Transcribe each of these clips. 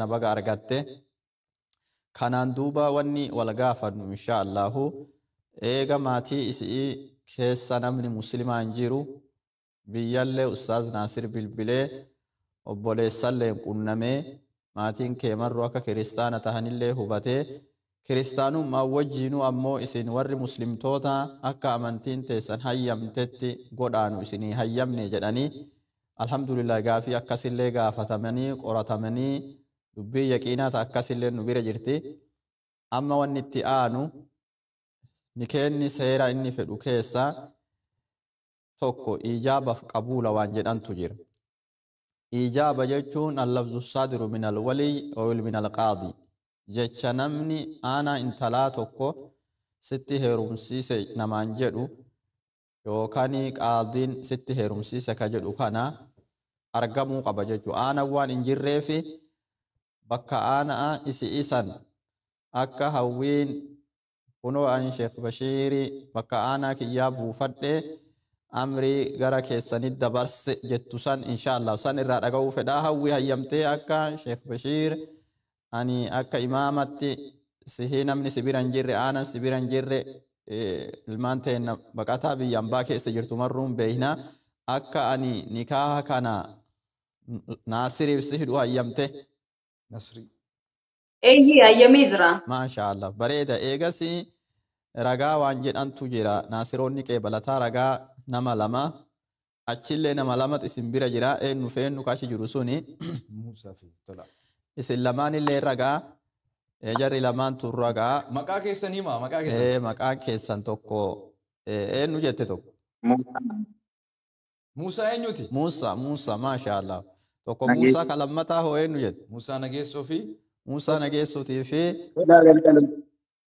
Teenna baga argatte. Kanaan duuba wanni wal gaafannu insha Allahu eega maatii isii keessa namni muslimaa hin jiru, biyyallee Ustaaz Naasir bilbilee obboleessallee qunnamee maatiin kee marru akka kiristaana tahanillee hubatee, kiristaanummaa wajjiinuu ammoo isin warri muslimtoota akka amantiin teessan hayyamtetti godhaanu isinii hayyamne jedhanii, alhamdulillah gaafii akkasillee gaafatamanii qoratamanii dubbii yaqiinaa ta akkasillee nu bira jirti. Amma wanni itti aanu nikeenni seera inni fedhu keessa tokko ijaabaaf qabuula waan jedhantu jira. Ijaaba jechuun allafzu saadiru min alwaliy oil min alqaadi, jecha namni aanaa intalaa tokko sitti heerumsiise namaan jedhu yookaan qaadiin sitti heerumsiise ka jedhu kana argamuu qaba jechuu. Aanaan waan hin jirreefi bakka aanaa isi isan akka hawwiin kunoo an Sheekh Bashiiri bakka aanaa kiyyaa buufadhe amrii gara keessanitti dabarse jettu san insha Allah san irraa dhaga'uu fedhaa. Hawwii hayyamtee akka Sheekh Bashiir ani akka imaamatti sihii namni si bira hin jirre, aanan si bira hin jirre, ilmaan teenna baqataa biyya ambaa keessa jirtu marruun beeyna, akka ani nikaaha kana Naasiriif si hidhu hayyamte? Nasrii. Eeyyee, hayyamee jira. Maasha Allah, bareeda. Eegas ragaa waan jedhantu jira. Naasiroonni qeebalataa ragaa nama lama, achillee nama lamatu isin bira jira. Eenyu feennu kashi jiru suni? Muusaa fi Tola. Isin lamaanillee ragaa, jarri lamaan tun ragaa. Maqaa keessan himaa, maqaa keessan. Maqaan keessan tokko eenyu jette tokko? Muusaa eenyuti? Muusaa, Muusaa, maasha Allah. Tokko Nageessoo. Muusaa ka lammataa hoo eenyu jette? Muusaa Nageessoo fi Muusaa Nageessuutii fi Tolaa Galgaloo.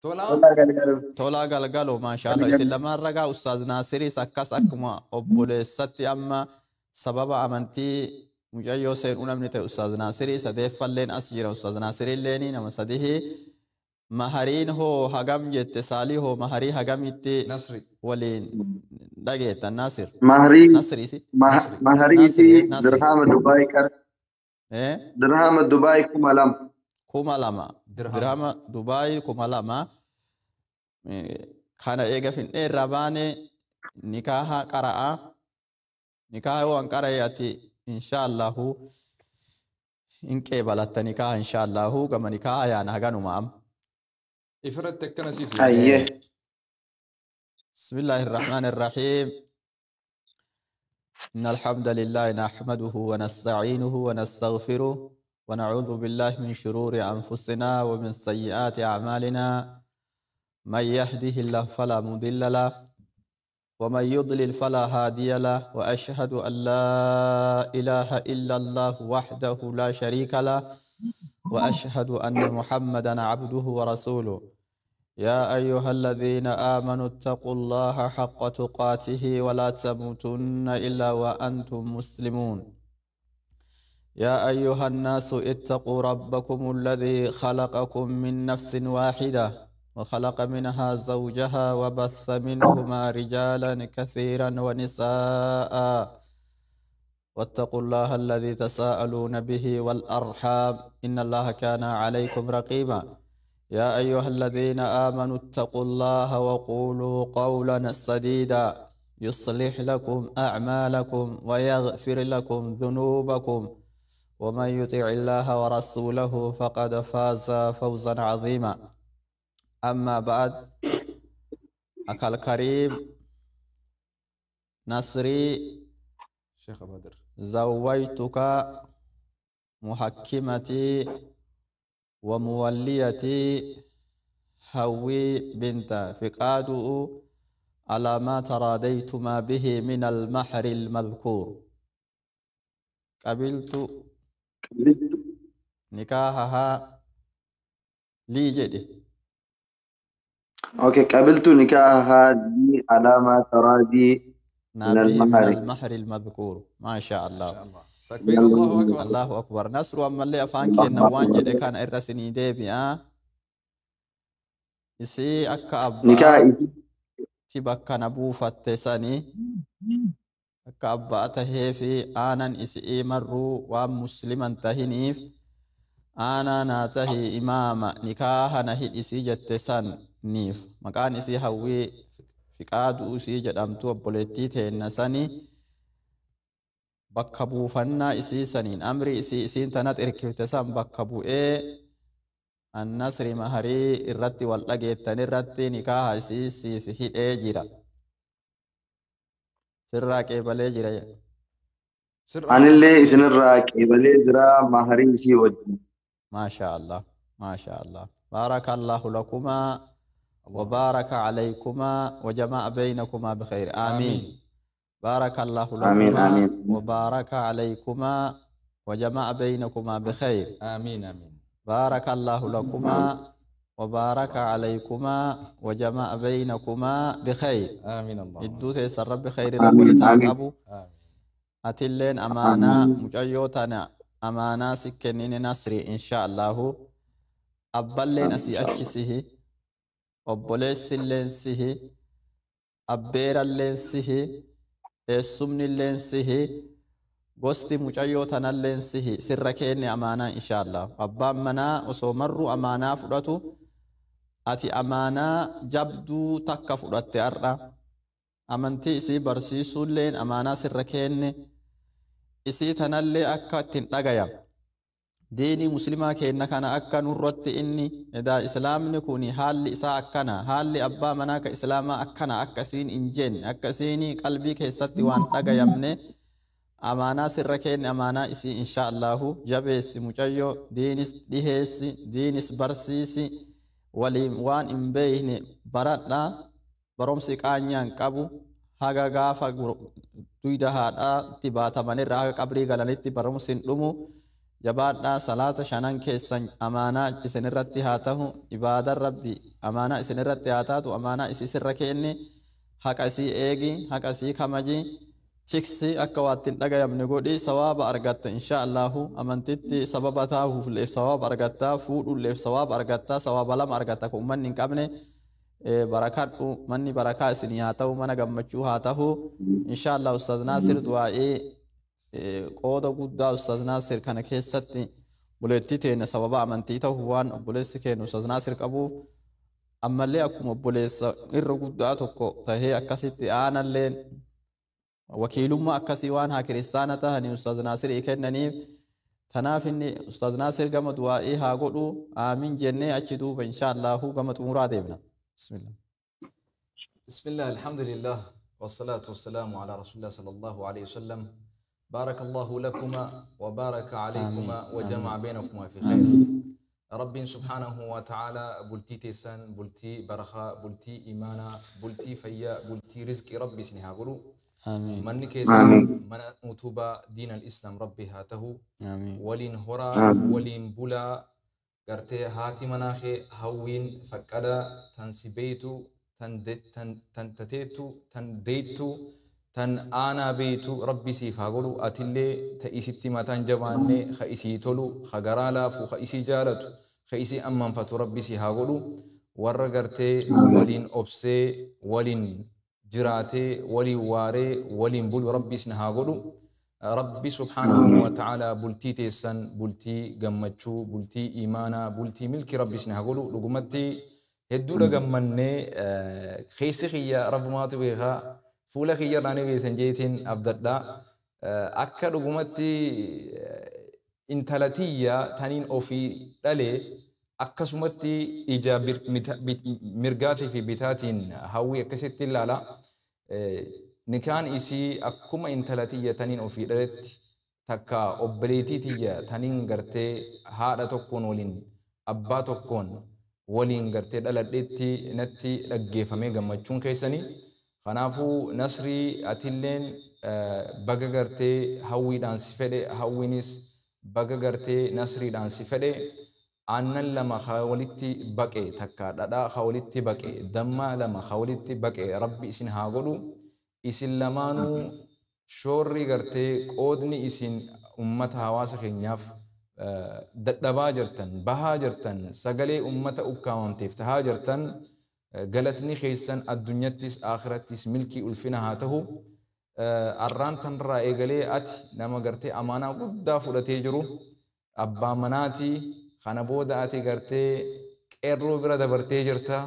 Tolaa. Tolaa Galgaloo. Tolaa Galgaloo, maasha Allah. Isin lamaan ragaa. Ustaaz Naasiris akkas akkuma obboleessatti amma sababa amantii mucayyoo seenuu namni ta'e Ustaaz Naasirii sadeeffalleen as jira. Ustaaz Naasirilleen nama sadihi. Mahariin hoo hagam jette saalii hoo maharii hagamitti Nasri. waliin dhageettan, Naasir? Maharii Nasriisi. maharii Nasri, fi Nasri. dirhama Dubaay qar dirhama Dubaay 2000. 2000. Dirhama. Dirhama Dubaay 2000. Kana eega fin'ee irraa baane nikaaha qara'a. Nikaaha waan qara'e ati insha Allahu hin qeebalatta nikaaha insha Allahu gama nikaaha yaana haganuma amma. Ifirratti akkana siisi. Hayyee. بسم الله الرحمن الرحيم. إن الحمد لله نحمده ونستعينه ونستغفره ونعوذ بالله من شرور أنفسنا ومن سيئات أعمالنا. من يهده الله فلا مضل له ومن يضلل فلا هادي له، وأشهد أن لا إله إلا الله وحده لا شريك له، وأشهد أن محمدا عبده ورسوله. يا أيها الذين آمنوا اتقوا الله حق تقاته ولا تموتن إلا وأنتم مسلمون. يا أيها الناس اتقوا ربكم الذي خلقكم من نفس واحدة وخلق منها زوجها وبث منهما رجالا كثيرا ونساء، واتقوا الله الذي تساءلون به والأرحام إن الله كان عليكم رقيبا. يا أيها الذين آمنوا اتقوا الله وقولوا قولا سديدا يصلح لكم أعمالكم ويغفر لكم ذنوبكم، ومن يطع الله ورسوله فقد فاز فوزا عظيما. أما بعد، أخ الكريم نصري، Sheekh Abadir. زوجتك محكمتي وموليتي هوي بنت فقاد على ما تراضيتما به من المهر المذكور. قبلت نكاحها لي جدي. Okay, قبلت نكاحها لي على ما تراضي من به من المهر. المهر المذكور. ما شاء الله. ما شاء الله. تكبير، الله أكبر. الله أكبر. نصر ammallee afaan keenya waan jedhe kana irra sinii deebi'a. Isii akka Nikaa abbaatti bakka na buufatte sani akka abbaa tahee fi aanan isii marruu waan musliman tahiniif Aanaa naa tahi imaama nikaaha na hidhisii jette saniif maqaan isii Hawwii Fiqaaduu isii jedhamtu obboleettii teenna sani bakka buufannaa isii saniin amri isii isiin tanat irkifte san bakka bu'ee Annasri maharii irratti wal dhageettan irratti nikaaha isii siif hidhee jira. Sirraa qeebalee jira. Anillee isinirraa qeebalee jira maharii isii wajjin. Maasha Allah. Maasha Allah. Baarakallahu lakumaa wa baaraka alaykumaa wa jama'a baynakumaa bikhayr. Aamiin. Baarakallahu lakumaa wa baaraka alaykumaa wa jama'a baynakumaa bikhayr. Aamiin aamiin. Baarakallahu lakumaa wa baaraka alaykumaa wa jama'a baynakumaa bikhayr. Aamiin Allah. Idduu teessan Rabbi khayri irra walitti haa qabu. Atilleen amaanaa mucayyoo tana amaanaa si kennine Nasri insha Allahu. Abballeen asii achi sihi, obboleessilleen sihi, abbeeralleen sihi, eessumnilleen sihi, gosti mucayyoo tanalleen sihi sirra kenne amaanaa insha Allah. Abbaan manaa osoo marru amaanaa fudhatu ati amaanaa jabduu takka fudhatte har'a. Amantii isii barsiisuulleen amaanaa sirra kenne isii tanallee akka ittiin dhagayam. Diinii muslimaa kenna kana akka nurratti inni edaa islaamni kun haalli isaa akkana haalli abbaa manaa ka islaamaa akkana akka isiin hin jenne akka isiin qalbii keessatti waan dhagayamne amaanaa sirra kenne amaanaa isii insha Allahu jabeessi mucayyoo diinis dhiheessi diinis barsiisi waliin waan hin beekne baradha baromsi qaanyaan qabu haga gaafa duyda haadhaatti baatamanirra haga qabrii galanitti baromsi hin dhumu. Jabaadhaa salaata shanan keessan amaanaa isinirratti haa tahu ibaadaan Rabbi amaanaa isinirratti haa taatu amaanaa isii sirra kenne haqa isii eegi haqa isii kamaji tiksi akka waa ittiin dhagayamne godhi sawaaba argatta insha Allahu amantitti sababa taahuufleef sawaaba argatta fuudhulleef sawaaba argatta sawaaba lama argatta ka ummanni hin qabne barakadhu manni barakaa isinii haa ta'u mana gammachuu haa tahu insha Allah. Ustaaz Naasir du'aa'ee qooda guddaa Ustaaz Naasir kana keessatti buleettii teenya sababa amantii ta'u waan obboleessi keenya Ustaaz Naasir qabuuf ammallee akkuma obboleessa irra guddaa tokko tahee akkasitti aanalleen wakiilummaa akkasii waan haa kiristaana tahanii Ustaaz Naasirii kennaniif tanaaf inni Ustaaz Naasir gama du'aa'ii haa godhu aamiin jennee achi duuba insha Allahu gama xumuraa deemna. Bismillah. بسم الله الحمد لله والصلاة والسلام على رسول الله صلى الله عليه وسلم. بارك الله لكما وبارك عليكما وجمع بينكما في خير. رب سبحانه وتعالى bultii teessan bultii برخاء bultii إيمانا bultii fayyaa bultii رزق ربي سنها قلو. آمين. Manni keessan mana utubaa دين الإسلام ربي haa tahu. آمين. Waliin horaa waliin bulaa gartee haati manaa kee Hawwiin Faqqada tan si beeytu tan tateetu tan deettu tan aanaa beeytu Rabbi siif haa godhu. Atillee ta isitti mataan jabaanne ka isii tolu ka garaa laafu ka isii jaalatu ka isii ammanfatu Rabbi si haa godhu. Warra gartee waliin obsee waliin jiraatee waliin waaree waliin bulu Rabbi isin haa godhu. Rabbi subhaanahu wa ta'ala bultii teessan bultii gammachuu bultii imaanaa bultii milki Rabbi isin haa godhu. Dhugumatti hedduudha gammannee keessi kiyya Rabbumaatu beekaa fuula kiyya irraa ni beektan jeetiin abdadhaa. Akka dhugumatti intala tiyya taniin ofii dhalee akkasumatti ija mirgaatii fi bitaatiin Hawwii akkasitti ilaala. Nikaan isii akkuma intala tiyya taniin ofii dhaletti takka obboleettii tiyya taniin gartee haadha tokkoon waliin abbaa tokkoon waliin gartee dhaladheetti natti dhaggeeffamee gammachuun keessanii. Kanaafuu Nasrii atilleen baga gartee Hawwiidhaan si fedhe Hawwiinis baga gartee Nasriidhaan si fedhe. Aannan lama ka walitti baqe takka dhadhaa ka walitti baqe damma lama ka walitti baqe Rabbi isin haa godhu. Isin lamaanuu shoorri gartee qoodni isin ummata hawaasa keenyaaf dadhabaa jirtan bahaa jirtan sagalee ummata ukkaamamteef tahaa jirtan galatni keessan addunyattis akhirattis milkii ulfina haa tahu. Arraan tanarraa eegalee ati nama gartee amaanaa guddaa fudhatee jiru abbaa manaatii. Kana booda ati gartee qeerroo bira dabartee jirta.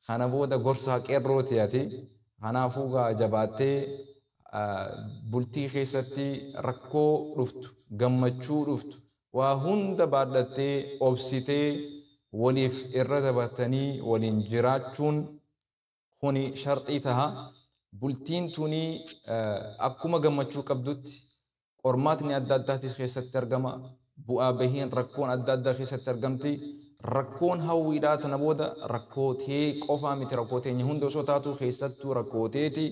Kana booda gorsaa qeerrooti ati. Kanaafuu gaa jabaattee bultii keessatti rakkoo dhuftu, gammachuu dhuftu, waa hunda baadhattee obsitee waliif irra dabartanii waliin jiraachuun kuni sharxii taha. Bultiin tuni akkuma gammachuu qabdutti qormaatni adda addaatis keessatti argama. Bu'aa bahiin rakkoon adda addaa keessatti argamti. Rakkoon hawwiidhaa tana booda rakkoo tee qofaa miti, rakkoo teenya hunda osoo taatu keessattuu rakkoo teeti.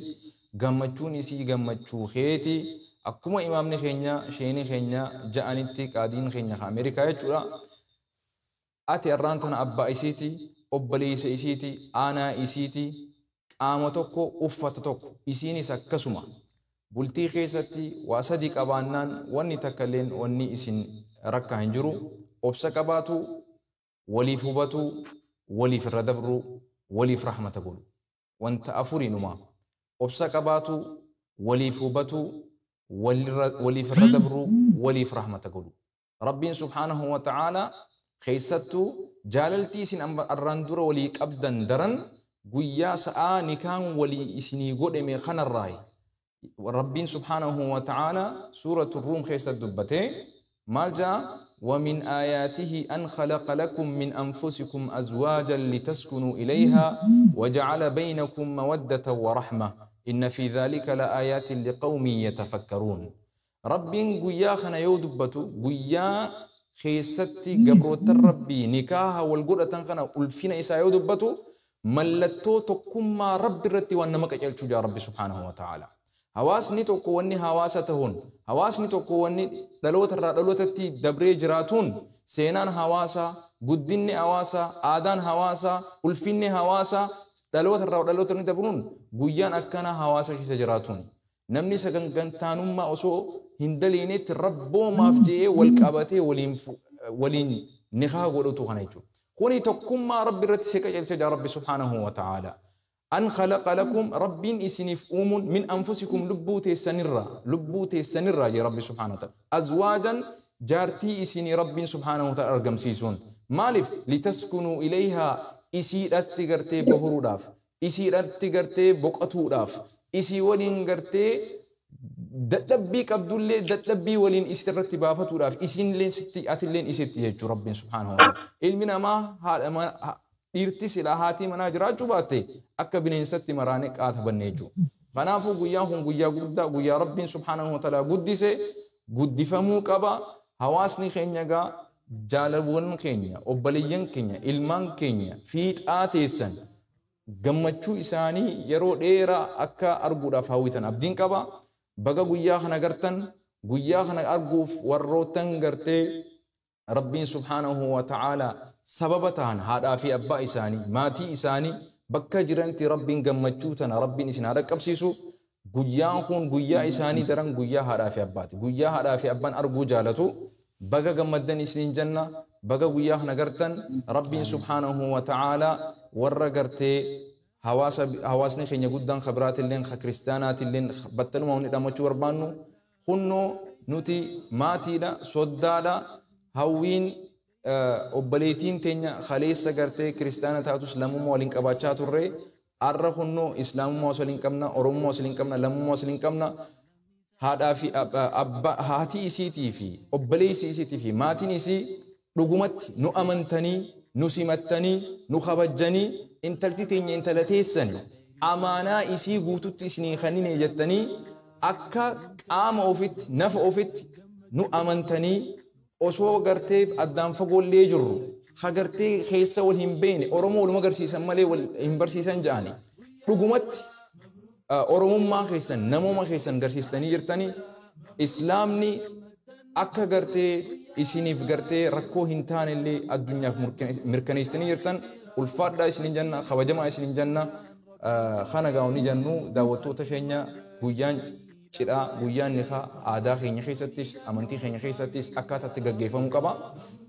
Gammachuun isii gammachuu keeti. Akkuma imaamni keenya, sheeni keenya ja'anitti, qaadiin keenya ka Ameerikaa jechuudha. Ati arraan tana abbaa isiiti, obboleessa isiiti, aanaa isiiti, qaama tokko, uffata tokko, isiinis akkasuma. Bultii keessatti waa sadi qabaannaan wanni takka illeen wanni isin rakkaa hin jiru. Obsa qabaatu, waliif hubatu, waliif irra dabru, waliif rahmata godhu. Wanta afuriinumaa. Obsa qabaatu, waliif hubatu, waliif irra dabru, waliif rahmata godhu. Rabbiin subhaanahu wa ta'ala keessattuu jaalaltii isin arraan dura walii qabdan daran guyyaa sa'aa nikaan walii isinii godhame kanarraayi. Rabbiin subhaanahu wa ta'ala suuratu Ruum keessatti dubbatee maal ja'a? ومن آياته أن خلق لكم من أنفسكم أزواجا لتسكنوا إليها وجعل بينكم مودة ورحمة إن في ذلك لآيات لقوم يتفكرون. رب قيا خنا يودبتو قيا خيستي قبروت ربي نكاها والقرة خنا ألفين إسا يودبتو ملتو تكما رب رتي وأنما كجلتو جا ربي سبحانه وتعالى. Hawaasni tokko wanni hawaasa tahuun, hawaasni tokko wanni dhaloota irraa dhalootatti dabree jiraatuun, seenaan hawaasaa, guddinni hawaasaa, aadaan hawaasaa, ulfinni hawaasaa dhaloota irraa dhalootatti dabruun guyyaan akkana hawaasa keessa jiraatuun. Namni sagantaanummaa osoo hin daliinetti rabboomaaf je'ee wal qabatee waliin nikaa godhatu kana jechuudha. Kuni tokkummaa rabbi irratti si qajeelcha jaa rabbi subhaanahu wa ta'ala. أن خلق لكم رب إسنف أم من أنفسكم لبوت السنرة يا رب سبحانه وتعالى أزواجا جارتي إسني رب سبحانه وتعالى أرقم سيسون مالف لتسكنوا إليها إسي أتغرتي بهروداف، إسي أتغرتي بقطوداف، إسي ولين غرتي دتلبي كابدولي دتلبي ولين إسي بافتوداف، إسين لين ستي أتلين إسي يا رب سبحانه وتعالى إلمنا ما هذا ما dhiirti silaa haatii manaa jiraachuu baatte akka bineensatti maraanee qaata bannee jechuudha. Kanaafuu guyyaan kun guyyaa guddaa, guyyaa Rabbiin subhaanahu wa ta'ala guddise, guddifamuu qaba. Hawaasni keenya gaa jaalalawwan keenya, obboleeyyan keenya, ilmaan keenya fiixaa teessan gammachuu isaanii yeroo dheeraa akka arguudhaaf hawwitan abdiin qaba. Baga guyyaa kana gartan, guyyaa kana arguuf warroottan gartee Rabbiin subhaanahu wa ta'ala sababa tahan haadhaa fi abbaa isaanii, maatii isaanii bakka jiranti Rabbiin gammachuu tana Rabbiin isin haa dhaqqabsiisu. Guyyaan kun guyyaa isaanii daran guyyaa haadhaa fi abbaati. Guyyaa haadhaa fi abbaan arguu jaalatu. Baga gammaddan isiniin jenna, baga guyyaa kana gartan. Rabbiin subhaanahu wa ta'ala warra gartee hawaasni keenya guddaan kabiraatilleen kiristaanaatilleen battaluma hundi dhammachuu barbaannu kunnoo nuti maatiidha, soddaadha. Hawwiin obboleettiin teenya kaleessa gartee kiristaana taatus lammummaa waliin qabaachaa turre, arra kunnoo islaamummaa waliin qabna, oromummaa waliin qabna, lammummaa waliin qabna. Haadhaa fi abbaa, haati isiitii fi obboleessi isiitii fi maatiin isii dhugumatti nu amantanii, nu simattanii, nu kabajjanii, intalti teenya intala teessani amaanaa isii guututti isinii kennine jettanii akka qaama ofitti, nafa ofitti nu amantanii osoo gartee addaan fagoollee jirru hagartee keessa wal hin beekne Oromoo waluma agarsiisan malee wal hin barsiisan ja'ani. Dhugumatti Oromummaa keessan, namooma keessan garsiistanii jirtanii. Islaamni akka gartee isiniif gartee rakkoo hin taanellee addunyaaf mirkaneessitanii jirtan. Ulfaadhaa isinin jenna, kabajamaa isinin jenna. Kana gaa'onni jennu daawwattoota keenya, guyyaan cidhaa, guyyaan nikaa aadaa keenya keessattis amantii keenya keessattis akkaataatti gaggeeffamuu qaba.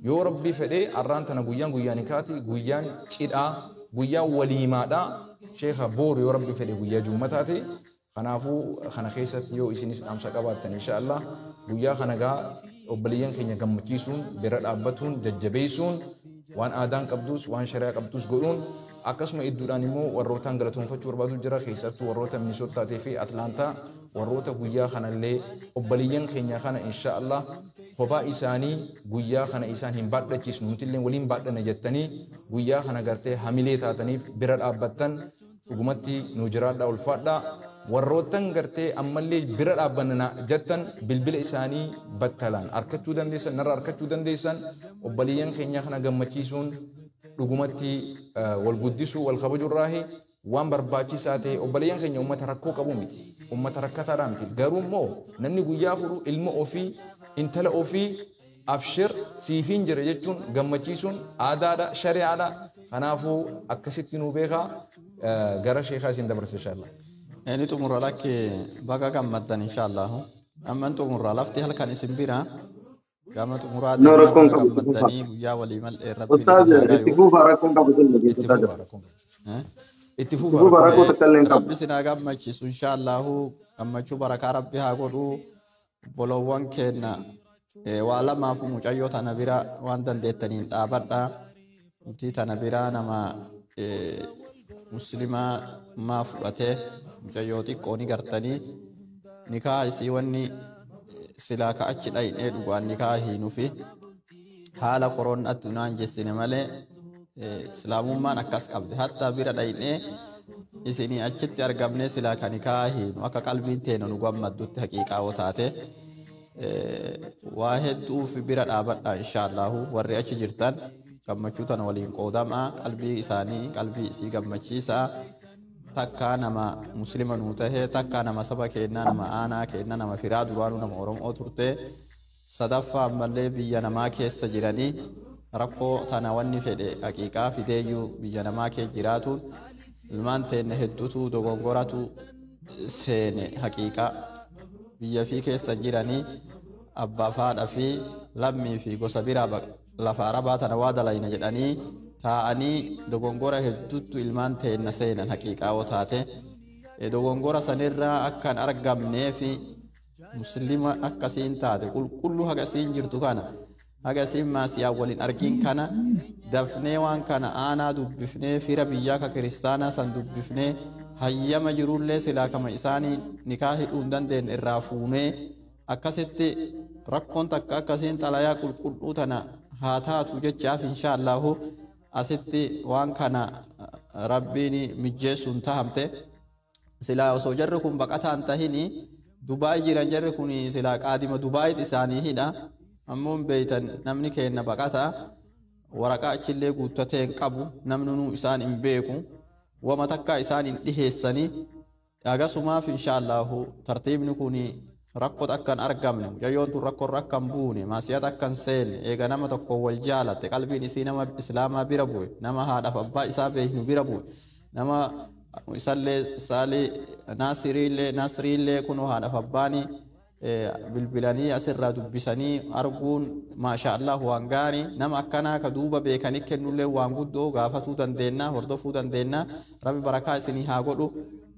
Yoo Rabbi fedhee arraan tana guyyaan guyyaa nikaati, guyyaan cidhaa, guyyaan waliimaadha. Sheekha booru yoo Rabbi fedhe guyyaa jummataati. Kanaafuu kana keessatti yoo isinis dhaamsa qabaattan inshaallah guyyaa kana gaa Obboleeyyan keenya gammachiisuun, bira dhaabbatuun, jajjabeessuun, waan aadaan qabdus waan shari'aa qabdus godhuun, akkasuma idduudhaan immoo warrootaan galatoonfachuu barbaadu jira. Keessattuu warroota Minisootaa fi Atlaantaa, warroota guyyaa kanallee obboleeyyan keenya kana insha Allah kophaa isaanii guyyaa kana isaan hin baadhachiisnu, nutillee waliin baadhanna jettanii guyyaa kana gartee hamilee taataniif bira dhaabbattan, dhugumatti nu jiraadhaa, ulfaadhaa. Warroottan gartee ammallee bira dhaabbanna jettan bilbila isaanii battalaan arkachuu dandeessan, narra arkachuu dandeessan. Obboleeyyan keenya kana gammachiisuun dhugumatti wal guddisuu, wal kabajurraahi waan barbaachisaa ta'e. Obboleeyyan keenya uummata rakkoo qabu miti, uummata rakkataadhaa miti. Garuu immoo namni guyyaa fudhu ilma ofii, intala ofii abshir siifiin jira jechuun gammachiisuun aadaadha, shari'aadha. Kanaafuu akkasitti nuu beekaa. Gara sheekaa isin dabarsa inshallah. Inni xumura lakke, baga gammaddan inshaallahu. Amman xumura, lafti halkan isin bira gama xumuraa No, deemna. Rakkoon Baga qabu. gammaddanii guyyaa walii mal'ee rabbiin Ustaaz, isin haa itti gayu. fuufaa, rakkoon qabu sun. Itti fuufaa, rakkoon qabu. Eh? Itti Itti fuufaa, fuufaa, rakkoon rakkoo takka illee hin qabu. Rabbi isin haa gammachiisu inshaallahu. Gammachuu barakaa rabbi haa godhu. Obboloowwan keenya, waa lamaafu mucayyoo tana bira waan dandeettaniin dhaabadha. Bultii tana bira nama muslimaa maa fudhatee mucayyoo xiqqoo ni gartanii nikaa isii wanni silaa ka achi dhayinee dhugaan nikaa hiinufi haala koronatti naan jessine malee, islaamummaan akkas qabde. Hatta bira dhayinee isinii achitti argamnee silaa ka nikaa hiinu akka qalbiin teena nu gammaddutti haqiiqaa yoo taate, waa hedduuf bira dhaabadha inshaallahu. Warri achi jirtan gammachuu tana waliin qoodamaa, qalbii isaanii, qalbii isii gammachiisaa. Takkaa nama muslima nuu tahe, takkaa nama saba keennaa, nama aanaa keenna, nama firaa duraanuu, nama Oromoo turte. Sadaffaa ammallee biyya namaa keessa jiranii rakkoo tana wanni fedhe haqiiqaa fideeyyuu biyya namaa kee jiraatuun ilmaan teenne hedduutu dogongoratu seene. Haqiiqaa biyya fi keessa jiranii abbaa haadha fi lammii fi gosa biraa lafa arabaa tana waa dalayna jedhanii taa'anii dogongora hedduutu ilmaan teenna seenan. Haqiiqaa yoo taate, dogongora sanirraa akkan argamnee fi muslima akkasiin taate, qulqulluu haga isiin jirtu kana, haga isiin maasiyaa waliin argin kana, dafnee waan kana aanaa dubbifnee, fira biyyaa ka kiristaanaa san dubbifnee, hayyama jirullee silaa kama isaanii nikaa hidhuu hin dandeenye irraa fuunee, akkasitti rakkoon takka akkasiin xalayaa qulqulluu tana haa taatu jechaaf inshaallahu asitti waan kana rabbiin mijjeessuun tahamte. Silaa osoo jarri kun baqataan tahini Dubaay jiran, jarri kun silaa qaadima Dubaayit isaanii hidha. Ammoo hin beeytan, namni keenna baqata waraqaa achillee guuttatee hin qabu, namni nuu isaan hin beeku, wama takka isaan hin dhiheessanii. Agasumaaf inshaallahu tartiibni kun rakkoo akka hin argamne, mucayyoon tun rakkoorra akka hin buune, maasiyata akka hin seenne, eega nama tokko wal jaalatte, qalbiin isii nama islaamaa bira bu'e, nama haadhaaf abbaa isaa beeknu bira bu'e, nama isallee saalii naasiriillee nasriillee kunoo haadhaaf abbaanii bilbilanii asirraa dubbisanii arguun maasha Allah waan gaarii. Nama akkanaa ka duuba beekanii kennullee waan guddoo gaafatuu dandeenya, hordofuu dandeenya. Rabbi barakaa isinii haa godhu,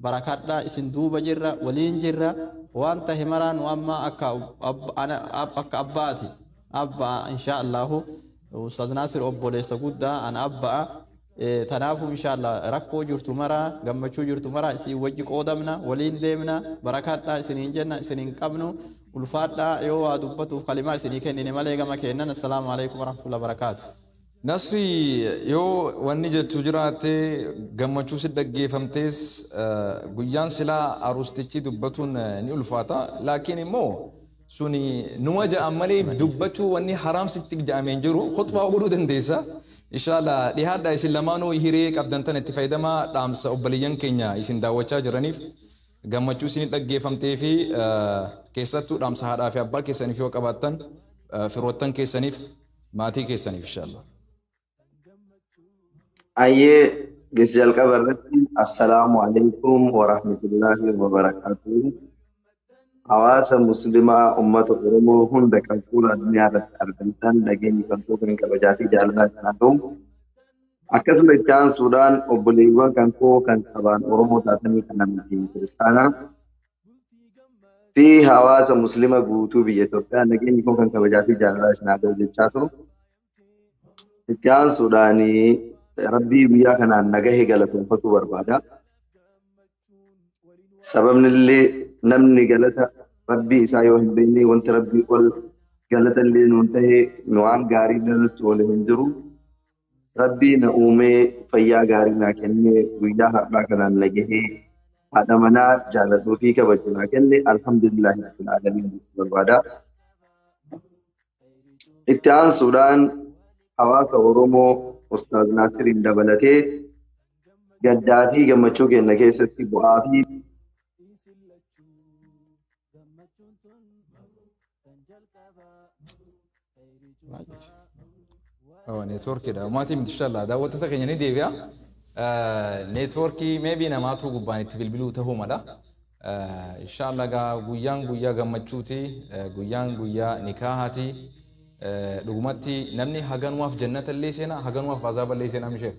barakadhaa. Isin duuba jirra, waliin jirra. Waan tahe maraa nu amma akka abbaati, abbaa insha Allahu. Ustaz Naasir obboleessa guddaa, ana abbaa. Tanaafu inshallah rakkoo jirtu maraa, gammachuu jirtu maraa isin wajji qoodamna, waliin deemna. Barakadhaa isiniin jenna, isiniin qabnu, ulfaadhaa. Yoo waa dubbatuuf kalimaa isinii kennine malee gama kennan. Assalaamu alaikum warahmatullahi wabarakaatu. Nasri, yoo wanni jettu jiraatte, gammachuu si dhaggeeffamtees, guyyaan silaa aruustichi dubbatuun ni ulfaata. Laakiin immoo suni numa ja'an malee dubbachuu wanni haraam sitti ja'ameen jiru, khutbaa godhuu dandeessa. Inshallah dhihaadha, isin lamaanuu hiree qabdan tan itti fayyadamaa. Dhaamsa obboleeyyan keenya isin daawwachaa jiraniif, gammachuu isin dhaggeeffamtee fi keessattuu dhaamsa haadhaa fi abbaa keessaniif yoo qabaattan, firoottan keessaniif, maatii keessaniif inshallah. Ayyee, gis jalqaba irratti assalaamu alaikum warahmatullaahi wabarakaatuh. Hawaasa muslimaa ummata Oromoo hunda kan fuula addunyaa irratti argamtan, nageenyi kan koo kan kabajaa fi jaalalaa kan haa ta'u. Akkasuma itti aansuudhaan obboleewwan kan koo kan sabaan Oromoo taatanii kan amantiin kiristaanaa. Fi hawaasa Muslima guutuu biyya Itoophiyaa nageenyi kun kan kabajaa fi jaalalaa isin haa ta'u jechaa turu. Itti aansuudhaan Rabbii guyyaa kanaan nagahee galatoonfatuu barbaada. Sababni illee namni galata Rabbii isaa yoo hin beekne wanti Rabbii ol galata illee nuun ta'e waan gaarii irratti oole hin jiru. Rabbii na uumee fayyaa gaarii naa kennee guyyaa har'aa kanaan nagahee haadha manaa jaaladhuu fi kabaju naa kenne alhamdulillahi rabbil aalamiin jechuu barbaada. Itti aansuudhaan hawaasa Oromoo Ustaaz Naasiriin dabalatee gaddaa fi gammachuu keenya keessatti bu'aa fi Neetwoorkiidha. Maatii miti inshallah. Daawwattoota keenya ni deebi'a. Neetwoorkii maybe namaatu gubbaan itti bilbiluu ta'uu mala. Inshallah gaa guyyaan guyyaa gammachuuti. Guyyaan guyyaa nikaahaati. Dhugumatti namni haganumaaf jannata illee seena haganumaaf azaaba illee seena mishee.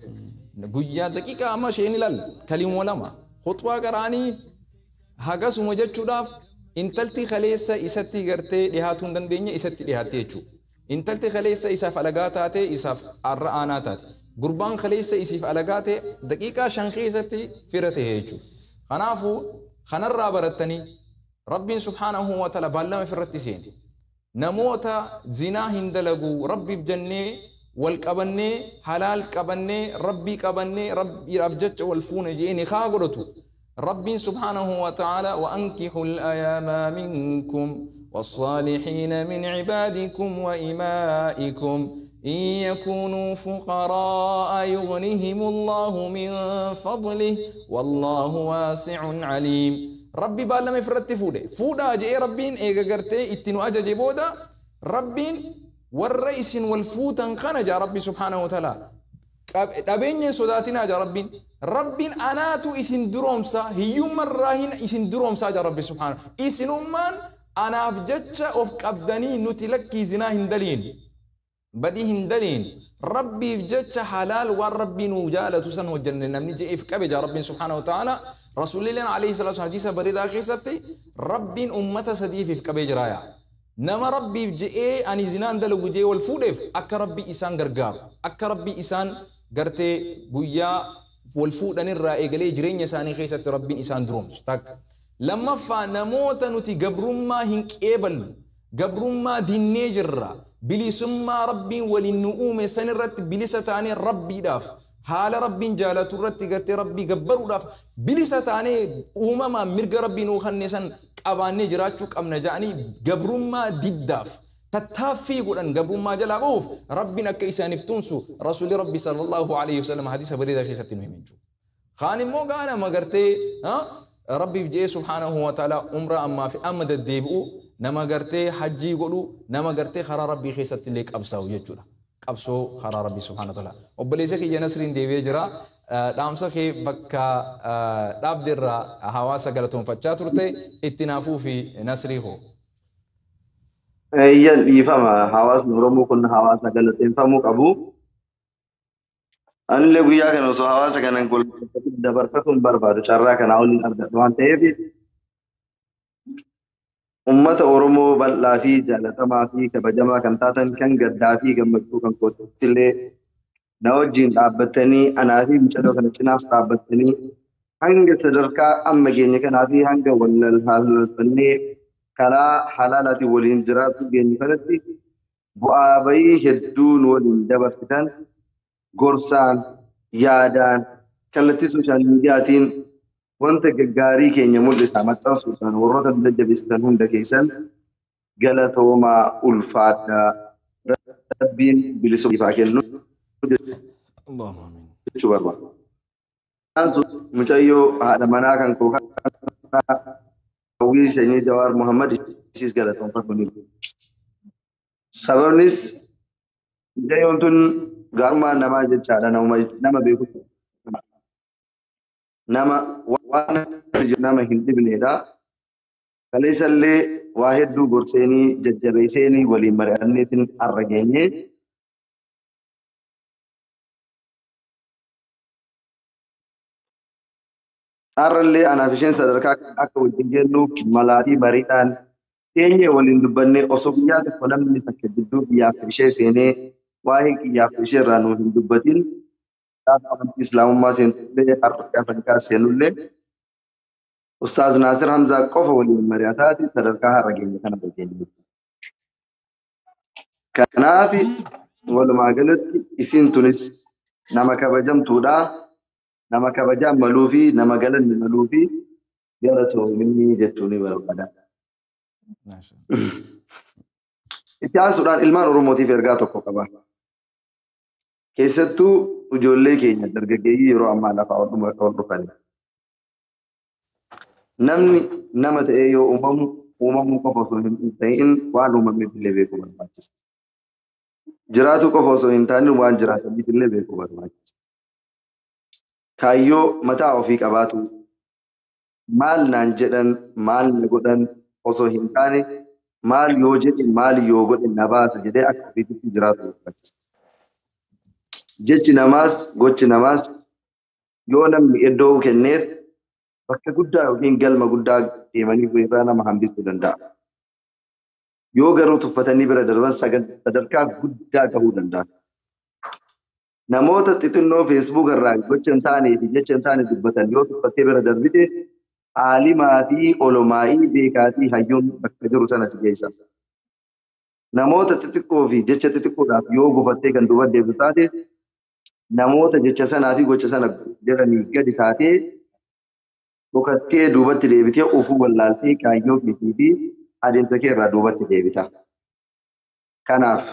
Guyyaa daqiiqaa amma isheen ilaal kalimoo lama khuxbaa qaraanii hagasuma jechuudhaaf intalti kaleessa isatti gartee dhihaatuu hin dandeenye isatti dhihaatte jechuudha. Intalti kaleessa isaaf alagaa taate isaaf arra aanaa taate. Gurbaan kaleessa isiif alagaa ta'e daqiiqaa 5 keessatti fira ta'e jechuudha. Kanaafuu kanarraa barattanii Rabbiin subhaanahu wa ta'ala baallama ofirratti seene. Namoota zinaa hin dalagu Rabbiif jennee wal qabannee halaal qabannee Rabbii qabannee Rabbiidhaaf jecha wal fuune jedhee nikaa godhatu. Rabbiin subhaanahu wa ta'ala wa ankihul ayaamaa minkum والصالحين من عبادكم وإمائكم إن يكونوا فقراء يغنهم الله من فضله والله واسع عليم. ربي بالما يفرت فوده فودا جاء ربين إيجا قرتي اتنو أجا جبودا ربين والرئيس والفوتن خنا جاء ربي سبحانه وتعالى dhabeenya sodaatinaa jaa Rabbiin. Rabbiin anaatu isin duroomsa hiyyummarraa hin isin duroomsaa jaa Rabbi subhaanahu. Isinummaan anaaf jecha of qabdanii nuti lakkii zinaa hin daliin. Badii hin daliin. Rabbiif jecha halaal waan Rabbii nuu jaalatu san hojjenne namni je'eef qabe jaa Rabbiin subhaanahu wa ta'ala. Rasuulilleen alayhi salaatu hadiisa bareedaa keessatti Rabbiin ummata sadiif qabee jira yaa. Nama Rabbiif je'ee ani zinaan dalagu je'ee wal fuudheef akka Rabbi isaan gargaaru akka Rabbi isaan gartee guyyaa wal fuudhanirraa eegalee jireenya isaanii keessatti Rabbiin isaan duroomsu takka. Lammaffaa namoota nuti gabrummaa hin qeeballu gabrummaa dinnee jirra bilisummaa Rabbiin waliin nu uume sanirratti bilisa taanee Rabbiidhaaf haala Rabbiin jaalatu irratti gartee Rabbii gabbaruudhaaf bilisa taanee uumamaan mirga Rabbii nuu kenne san qabaannee jiraachuu qabna jedhanii gabrummaa diddaaf tattaaffii godhan gabrummaa jalaa ba'uuf Rabbiin akka isaaniif tumsu Rasuulli Rabbi sallallahu alaihi wasallam hadiisa bareedaa keessatti nu hime jechuudha. Kaan immoo gaana gartee Rabbiif je'ee subhaanahu wa ta'ala umraa ammaa fi amma deddeebi'u nama gartee hajjii godhu nama gartee karaa Rabbii keessatti illee qabsaa'u jechuudha. Qabsoo karaa Rabbii subhaanahu wa ta'ala. Obboleessa kiyya Nasriin deebi'ee jira. Dhaamsa kee bakka dhaabdeerraa hawaasa galatoonfachaa turte itti naafuu fi Nasrii hoo. Eeyyan dhiifama hawaasni Oromoo kun hawaasa galateeffamuu qabu. Anillee guyyaa kana osoo hawaasa kana hin dabarfatuun hin barbaadu carraa kanaa oliin argadhu waan ta'eef ummata Oromoo bal'aa fi jaalatamaa fi kabajamaa kan taatan kan gaddaa fi gammachuu kan kootti illee na wajjin dhaabbatanii anaa fi mucayyoo kana cinaas dhaabbatanii hanga sadarkaa amma geenye kanaa fi hanga wal haalfannee karaa halaalaatiin waliin jiraatu geenye kanatti bu'aa bayii hedduu nu waliin dabarsitan gorsaan yaadaan kallattii sooshaal miidiyaatiin wanta gaggaarii keenya mul'isaa maxxansuudhaan warroota nu jajjabeessitan hunda keessan galatoomaa ulfaadhaa Rabbiin bilisummaa kennu Allahumma amiin. jechuu barbaada. Mucayyoo haadha manaa kan koo hawwii sanyii Jawaar Muhammad isiis galatoonfatu ni. Sababnis mucayyoon tun gaarummaa namaa jechaadha nama beeku nama waan nama hin dhibneedha. Kaleessallee waa hedduu gorseenii jajjabeesseenii waliin mari'anneetiin har'a geenye. Har'allee anaaf isheen sadarkaa akka wajjin jennuuf malaa fi mariidhaan teenyee waliin dubbannee osoo guyyaa tokko namni takka gidduu kiyyaaf ishee seenee waa'ee kiyyaaf ishee irraa nuu hin dubbatin gaafa amantii islaamummaa seentullee har'a gaafa nikaa seenullee Ustaaz Naasir Hamzaa qofa waliin mari'ataati sadarkaa har'a geenye kana geenye. Kanaaf walumaa galatti isiin tunis nama kabajamtuudha. Nama kabajaan maluu fi nama galanni maluu fi galatoomii jechuun ni barbaada. Itti aansuudhaan ilmaan Oromootiif ergaa tokko qaba. Keessattuu ijoollee keenya dargaggeeyyii yeroo ammaa lafaa ol dhufan. Namni nama ta'ee yoo uumamu uumamuu qofa osoo hin ta'in waan uumameef illee beekuu barbaachisa. Jiraatu qofa osoo hin taane waan jiraataniif illee beekuu barbaachisa. Kaayyoo mataa ofii qabaatu maal naan jedhan maal na godhan osoo hin taane maal yoo jedhe maal yoo godhe na baasa jedhee akka ofiitti jiraatu barbaachisa. Jechi namaas gochi namaas yoo namni iddoo kenneef bakka guddaa yookiin galma guddaa deemanii irraa nama hambisuu danda'a. Yoo garuu tuffatanii bira darban sadarkaa guddaa gahuu danda'a. Namoota xixinnoo feesbuuk irraa gocha hin taanee fi jecha hin taane dubbatan yoo tuffattee bira darbite aalimaa fi olomaa'ii beekaa fi hayyuun bakka jiru sana si geessa. Namoota xixiqqoo fi jecha xixiqqoodhaaf yoo gufattee kan duuba deebitu taate namoota jecha sanaa fi gocha sana jedhanii gadi taatee dhokattee duubatti deebitee ofuu wallaaltee kaayyoo keetii fi adeemsa kee irraa duubatti deebita. Kanaaf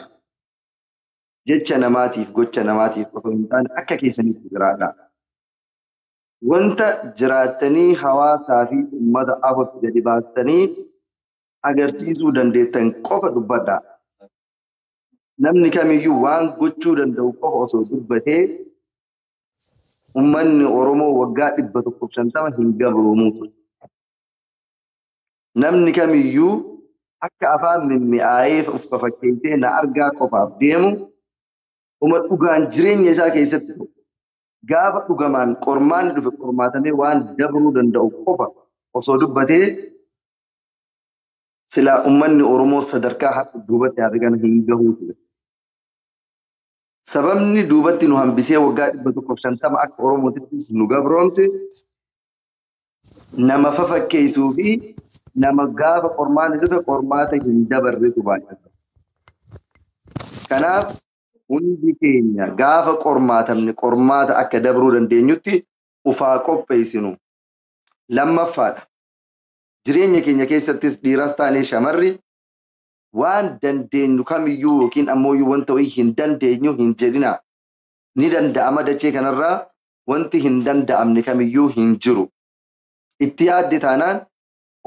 jecha namaatiif gocha namaatiif osoo hin taane akka keessanitti jiraadha. Wanta jiraattanii hawaasaa fi uummata afurtti gadi baastanii agarsiisuu dandeettan qofa dubbadha. Namni kamiyyuu waan gochuu danda'u qofa osoo dubbatee uummanni Oromoo waggaa 150 hin gabroomuu ture. Namni kamiyyuu akka afaan mimmi'aayee of fakkeessee na argaa qofaaf deemu uma dhugaan jireenya isaa keessatti gaafa dhugamaan qormaanni dhufe qormaatamee waan dabruu danda'u qofa osoo dubbatee silaa uummanni Oromoo sadarkaa har'a duubatti hafe kana hin gahuu ture. Sababni duubatti nu hambisee waggaa 150 akka Oromootittis nu gabroomse nama fafakkeessuu fi nama gaafa qormaanni dhufe qormaata hin dabarretu baay'ata. Kanaaf hundi keenya gaafa qormaatamne qormaata akka dabruu dandeenyutti ufaa qopheessinu. Lammaffaadha. Jireenya keenya keessattis dhiiras taanee shamarri waan dandeenyu kamiyyuu yookiin ammoo wanta wayii hin dandeenyu hin jedhina. Ni danda'ama dachee kanarraa wanti hin danda'amne kamiyyuu hin jiru. Itti yaadde taanaan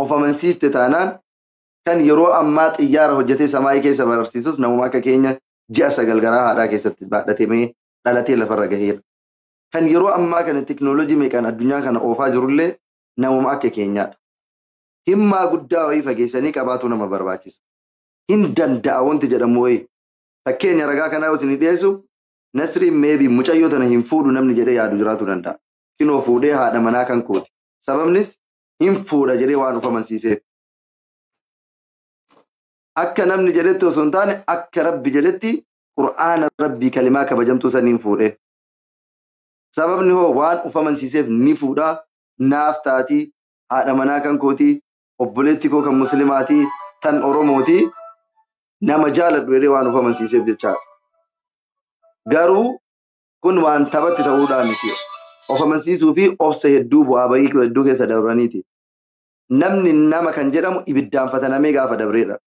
of amansiiste taanaan kan yeroo ammaa xiyyaara hojjetee samaayii keessa bararsiisus namuma akka keenya ji'a 9 garaa haadhaa keessatti baadhatamee dhalatee lafarra gaheera. Kan yeroo ammaa kana teekinooloojii meeqaan addunyaa kana oofaa jirullee namuma akka keenyaadha. Himmaa guddaa wayii fageessanii qabaatu nama barbaachisa. Hin danda'a wanti jedhamu wayii. Fakkeenya ragaa kanaa yoo isin dhiyeessu Nasriin meebii mucayyoo tana hin fuudhu namni jedhee yaadu jiraatu danda'a. Kinoo fuudhee haadha manaa kan kooti. Sababnis hin fuudha jedhee waan of amansiiseef. Akka namni jedhetti osoo hin taane akka rabbi jedhetti Qur'aana rabbii kalimaa kabajamtuu saniin fuudhee. Sababni hoo waan of amansiiseef ni fuudhaa naaf taatii haadha manaa kan kootii obboleetti koo kan muslimaatii tan Oromootii nama jaaladhu jedhee waan of amansiiseef jechaadha. Garuu kun waan taphatti ta'uudhaan miti. Of amansiisuu fi obsa hedduu bu'aa bayii hedduu keessa dabraniiti. Namni nama kan jedhamu ibiddaan fatanamee gaafa dabreedha.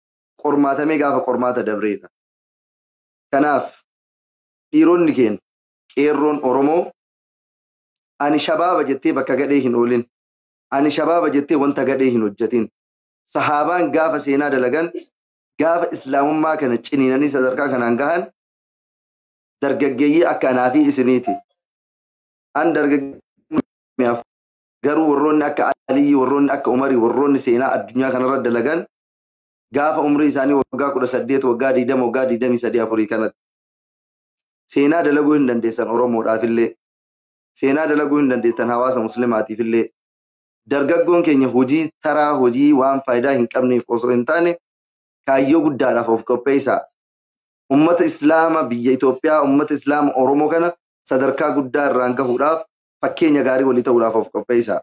Qormaatamee gaafa qormaata dabreedha. Kanaaf dhiironni keenya qeerroon Oromoo ani shabaaba jettee bakka gadhee hin oolin. Ani shabaaba jettee wanta gadhee hin hojjetin. Sahaabaan gaafa seenaa dalagan gaafa islaamummaa kana ciniinanii sadarkaa kanaan gahan dargaggeeyyii akka anaa fi isiniiti. An dargaggeeyyiif garuu warroonni akka Aliyyi, warroonni akka Umarii, warroonni seenaa addunyaa kanarra dalagan gaafa umrii isaanii waggaa 18, waggaa 20, waggaa 23 afurii kanatti seenaa dalaguu hin dandeessan Oromoodhaaf illee, seenaa dalaguu hin dandeessan hawaasa muslimaatiif illee. Dargaggoon keenya hojii taraa hojii waan faayidaa hin qabneef osoo hin taane kaayyoo guddaadhaaf of qopheessaa. Ummata Islaama biyya Itoophiyaa, ummata Islaama Oromoo kana sadarkaa guddaa irraan gahuudhaaf fakkeenya gaarii walii ta'uudhaaf of qopheessaa.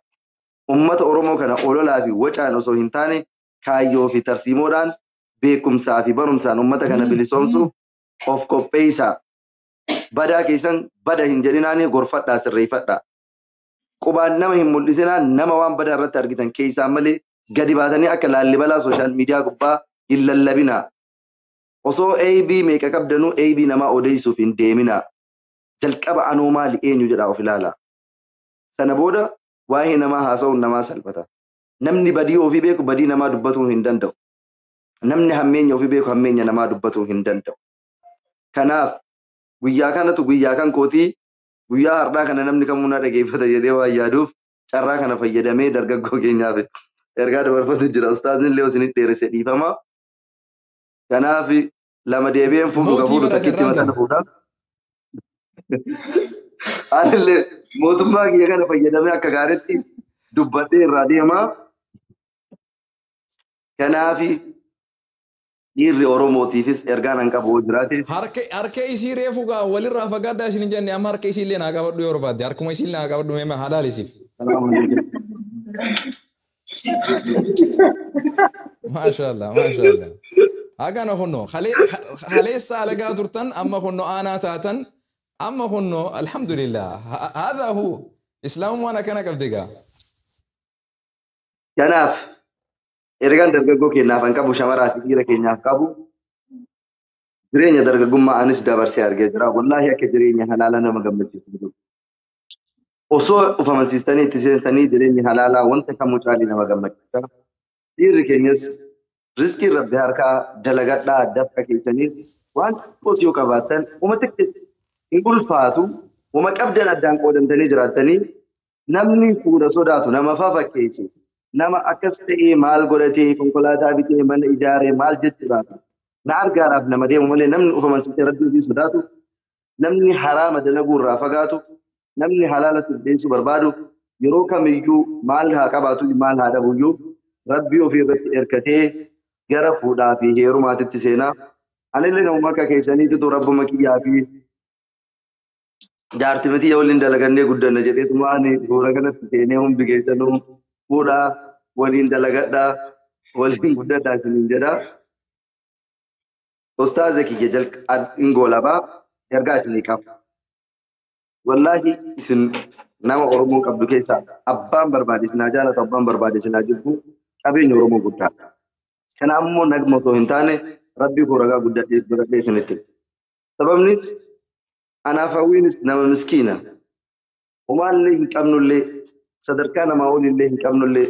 Ummata Oromoo kana ololaa fi wacaan osoo hin taane kaayyoo fi tarsiimoodhaan beekumsaa fi barumsaan ummata kana bilisoomsuuf of qopheessaa. Badaa keessan bada hin jedhinaani gorfadhaa sirreeffadhaa. Qubaan nama hin mul'isinaa nama waan badaa irratti argitan keessaan malee gadi baatanii akka laallibalaa sooshaal miidiyaa gubbaa hin lallabinaa. Osoo AB meeqa qabdanuu AB namaa odeessuuf hin deeminaa. Jalqaba anuu maali eenyu jedhaa of ilaalaa. Sana booda waa'ee namaa haasa'uun namaa salphata. Namni badii ofii beeku badii namaa dubbatuu hin danda'u. Namni hammeenya ofii beeku hammeenya namaa dubbatuu hin danda'u. Kanaaf guyyaa kanatu guyyaa kan kootii guyyaa har'aa kana namni kamuu na dhageeffata jedhee waan yaaduuf carraa kana fayyadamee dargaggoo keenyaaf ergaa dabarfatu jira. Ustaazni illee isinitti dheeresse dhiifama. Kanaaf lama deebi'een fuudhu ka Mootii fuudhu barate takkitti irraan mataa tana. fuudha. Anillee mootummaa kiyya kana fayyadamee akka gaariitti dubbadhee irraa deema. Kanaaf dhiirri Oromootiifis ergaan an qabu yoo jiraate Harka isii reefu gaa walirraa fagaadhaa isin hin jenne amma harka isii illee naa qabadhu yoo barbaadde harkuma isii illee naa qabadhu meema halaalisiif. salaamu alaikum. Maashaallah maashaallah. Hagana kunno kaleessa alagaa turtan amma kunno aanaa taatan amma kunno alhamdulillah haadha hu islaamummaan akkana qabdi gaa. Kanaaf ergaan dargaggoo keenyaaf an qabu shamaraa fi dhiira keenyaaf qabu jireenya dargaggummaa anis dabarsee argee jira. Wallaahi akka jireenya halaalaa nama gammachiisu jiru. Osoo of amansiistanii itti seentanii jireenya halaalaa wanta kamuu caalii nama gammachiisa. Dhiirri keenyas riskii rabbi harkaa dalagadhaa dafqa keessanii waan xiqqoos yoo qabaattan uma xiqqeessu hin ulfaatu uma qabdan addaan qoodamtanii jiraattanii namni fuudha sodaatu nama fafakkeessu nama akkas ta'ee maal godhatee konkolaataa bitee mana ijaaree maal jechuudhaaf na argaadhaaf nama deemu malee namni of amansiisee rabbii ofii sodaatu namni haraama dalaguu irraa fagaatu namni halaala sirreessuu barbaadu yeroo kamiyyuu maal haa qabaatu maal haa dhabuyyuu rabbii ofii irratti hirkatee gara fuudhaa fi heerumaatitti seenaa. Anillee namuma akka keessaniititu rabbuma kiyyaa fi jaartii miti yoo waliin dalagannee guddanna jedheetuma ani fuula kanatti seenee hundi keessanuu fuudhaa waliin dalagadhaa waliin guddadhaa isiniin jedhaa. Ustaaza kiyya jalqabaa goolabaa ergaa isinii qaba. Wallaahi isin nama Oromoo qabdu keessaa abbaan barbaade isin haa jaalatu abbaan barbaade isin haa jibbu qabeenya Oromoo guddaadha. Kana ammoo nagma osoo hin taane rabbii koo ragaa guddadhee godhadhee isinitti. Sababnis anaaf hawwiinis nama miskiina. Homaallee hin qabnullee sadarkaa namaa olillee hin qabnullee